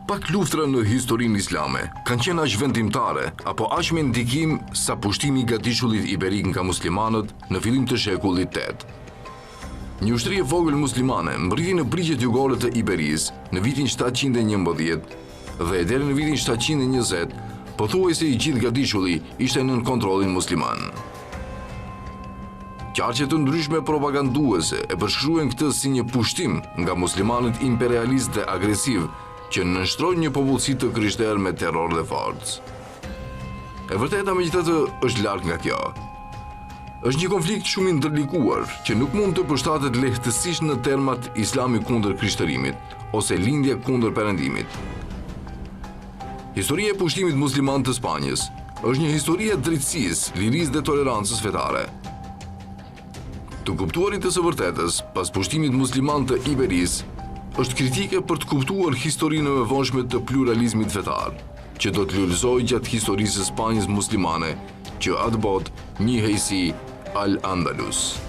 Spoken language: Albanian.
Pak luftra në historinë islame kanë qenë aq vendimtare apo aq me ndikim sa pushtimi i gadishullit Iberik nga muslimanët në fillim të shekullit 8. Një ushtri e vogël muslimane mbërriti në brigjet jugore të Iberisë në vitin 711 dhe deri në vitin 720, pothuajse i gjithë gadishulli ishte nën kontrollin musliman. Qarqe të ndryshme propaganduese e përshkruajnë këtë si një pushtim nga muslimanët imperialistë dhe agresivë që nënshtrojnë një popullsi të krishterë me terror dhe forcë. E vërteta megjithatë është larg nga kjo. Është një konflikt shumë i ndërlikuar që nuk mund të përshtatet lehtësisht në termat Islami kundër krishterimit ose lindja kundër perëndimit. Historia e pushtimit musliman të Spanjës është një histori e drejtësisë, lirisë dhe tolerancës fetare. Të kuptuarit e së vërtetës, pas pushtimit musliman të Iberisë, është kritike për të kuptuar historinë e mëvonshme të pluralizmit fetar, që do të lulëzojë gjatë historisë së Spanjës muslimane, që atëbotë njihej si Al-Andalus.